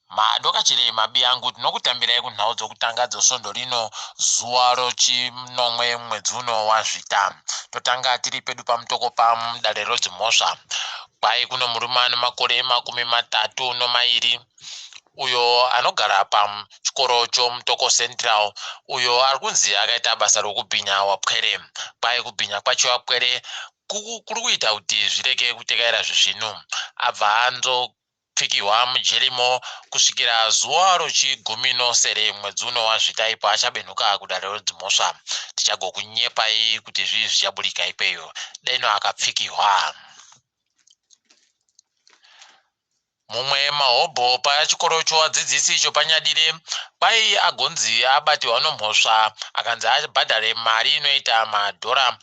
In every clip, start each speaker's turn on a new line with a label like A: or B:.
A: Madokachire mabiyangu tinokutambirai kunhau dzokutanga dzesvondo rino zuva rochinomwe mwedzi uno waZvita. Totanga tiri pedu paMutoko pamudare rodzimhosva. Kwai kuno murume ane makore 32 uyo anogara pachikoro choMutoko Central uyo ari kunzi akaita basa rokubhinya wapwere. Kwai kubhinya kwacho wapwere kuri kuita kuti zvirege kutekaira zvisvinu. Abva anzo Pfikihwa mujerimo kusvikira zuva rochigumi nosere mwedzi uno waZvita ipo achabenhuka kudare redzimhosva. Tichagokunyepai kuti zvii zvichaburika ikweyo. Deno akapfikihwa. Mumwe mahobho pachikoro chovadzidzisi chopaNyadire kwai agonzi abatiwa nomhosva akanzi abhadhare mari inoita madhora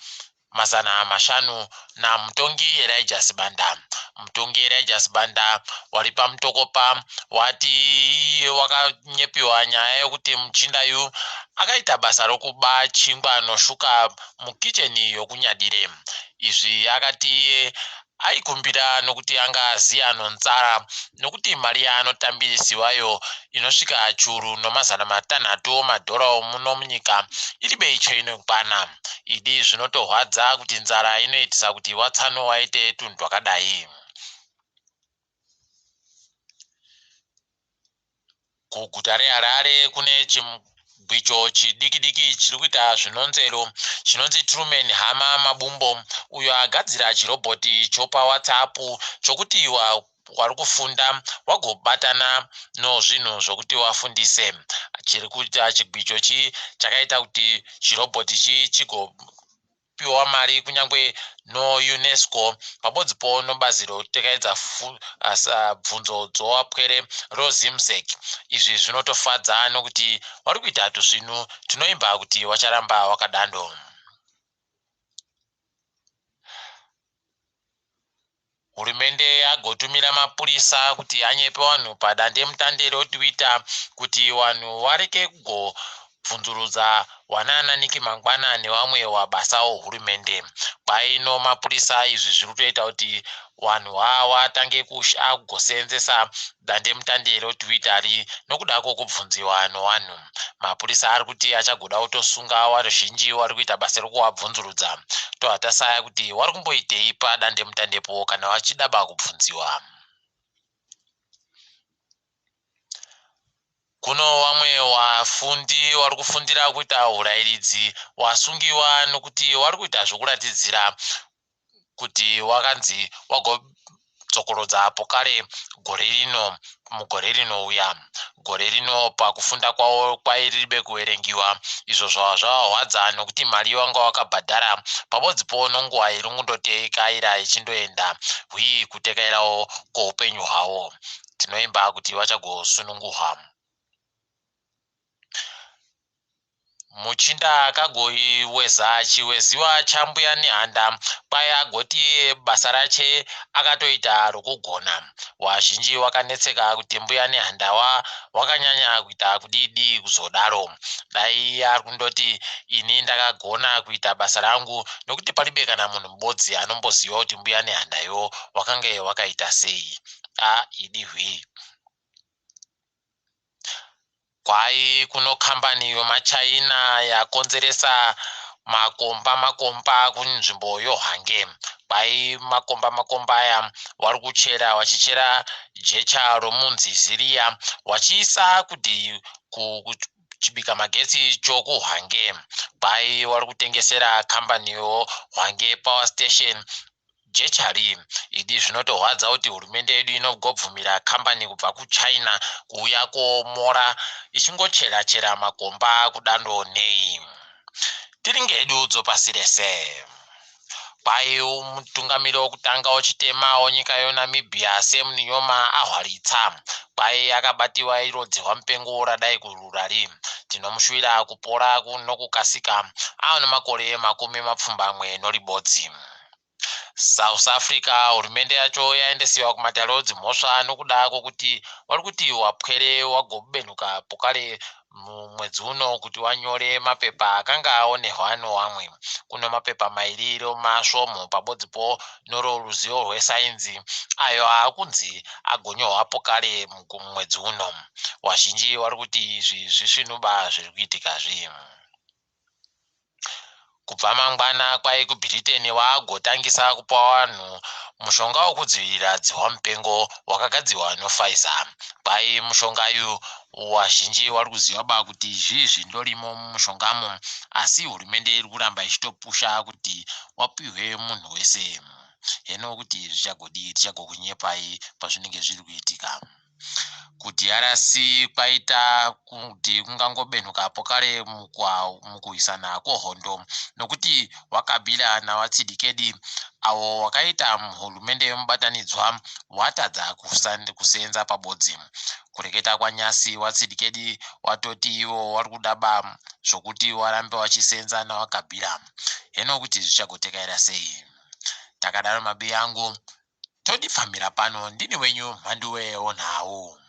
A: 500 namutongi Elijah Sibanda. Mutongi Elijah Sibanda wari paMutokopa wati iye wakanyepiwa nyaya yokuti muchinda yu akaita basa rokuba chingwa noshuka mukicheni yokuNyadire. Izvi akati iye Aikumbira nokuti anga aziya nonzara, nokuti mari yaanotambirisiwayo inosvika churu nomazana matanhatu omadhora omuno munyika iribe icho inokwana. Idi zvinotohwadza kuti nzara inoitisa kuti watsano waite tunhu twakadai. Kuguta reHarare kune chigwicho chidiki-diki chiri kuita zvinonzero chinonzi Truman Hama Mabumbo uyo agadzira chirobhoti chopaWhatsApp chokuti wari kufunda wagobatana nozvinhu zvokuti wafundise. Chiri kuita chigwicho chi chakaita kuti chirobhoti chi chigo Piwa mari kunyangwe noUNESCO pabodzipo nobazi rotekaidza bvunzo dzowapwere roZimsec. Izvi zvinotofadza nokuti wari kuita tusvinu tunoimba kuti wacharamba wakadando. Hurumende yagotumira mapurisa kuti anyepe vanhu padandemutande roTwitter kuti vanhu vareke kugobvunzurudza wanaana Nick Mangwana nevamwe wabasawo hurumende. Kwaino mapurisa izvi zviri kutoita kuti vanhu vatange kugoseenzesa dandemutande roTwitter ri nokuda kwokubvunziwa nowanhu. Mapurisa ari kuti achagoda kutosunga waruzhinji wari kuita basa rekuwabvunzurudza. Tobva tasaya kuti wari kumboitei padandemutandepo kana wachidaba kubvunziwa. Kuno wamwe wafundi wari kufundira kuita hurairidzi wasungiwa nokuti wari kuita zvokuratidzira kuti wakanzi wagodzokorodza pokare gore rino mugore rinouya. Gore rino pakufunda kwavo kwairibe kuverengiwa izvo zvava zvavahwadza nokuti mari wanga wakabhadhara pabodzipo nonguva iri kundotekaira ichindoenda hwii kutekairawo kwoupenyu hwavo. Tinoimba kuti vachagosununguhwa. Muchinda akagoiweza chiweziwa chambuya Nehanda kwai agoti iye basa rache akatoita rokugona. Wazhinji wakanetseka kuti mbuya Nehanda wa wakanyanya kuita kudii dii kuzodaro. Dai iye ari kundoti ini ndakagona kuita basa rangu nokuti palibe kana munhu mubodzi anomboziva kuti mbuya Nehanda yo wakange wakaita sei. A idi hwii. Kwai kuno kambani yomaChina yakonzeresa makomba makomba kunzvimbo yoHwange. Kwai makomba makomba aya wari kuchera wachichera jecha romunzizi riya wachiisa kuti kuchibika magetsi chokuHwange. Kwai wari kutengesera kambani yoHwange Power Station Jechari idi zvinotorwadza kuti hurumende yedu inogobvumira kambani kubva kuChina kuuya koomora ichingochera chera makomba kudando nei. Tiri ngedu dzopasi rese. Kwai mutungamiri wokutanga wechitema wenyika yoNamibia Sam Nujoma ahwaritsa. Kwai akabatiwa iro dzihwamupengo radai kururari. Tinomushuwira kupora nokukasika ava nemakore 80. South Africa hurumende yacho yaendesiwa kumatare edzimhosva nokuda kwokuti vari kuti wapwere wagobenuka pokare mumwedzi uno kuti wanyore mapepa akanga aonerwa nowamwe. Kuno mapepa mairi romasvomhu pabodzipo norouzivo rwesainzi ayo aakunzi agonyorwa pokare mumwedzi uno. Wazhinji wari kuti izvi zvisvinuba zviri kuitika zvi. Kubva mangwana kwai kuBritain vaagotangisa kupa vanhu mushonga wekudzivirira dzihwa mupengo wakagadzirwa noPfizer. Kwai mushonga uyu vazhinji vari kuziva ba kuti zvii zvindorimo mumushongamo, asi hurumende iri kuramba ichitopusha kuti wapihwe munhu wese. Heno kuti zvichagodii, tichagokunyepai pazvinenge zviri kuitika. KuDRC kwaita kuti kungangobenhuka pokare mukurwisana kwehondo nokuti waKabila nawaTshisekedi avo wakaita hurumende yemubatanidzwa watadza kuseenza pabodzi. Kureketa kwanyasi waTshisekedi watoti ivo wari kuda ba zvokuti warambe wachiseenza nawaKabila. Heno kuti zvichagotekaira sei. Takadaro mabiyangu todipfamira pano, ndini wenyu Mhanduwe wonhau.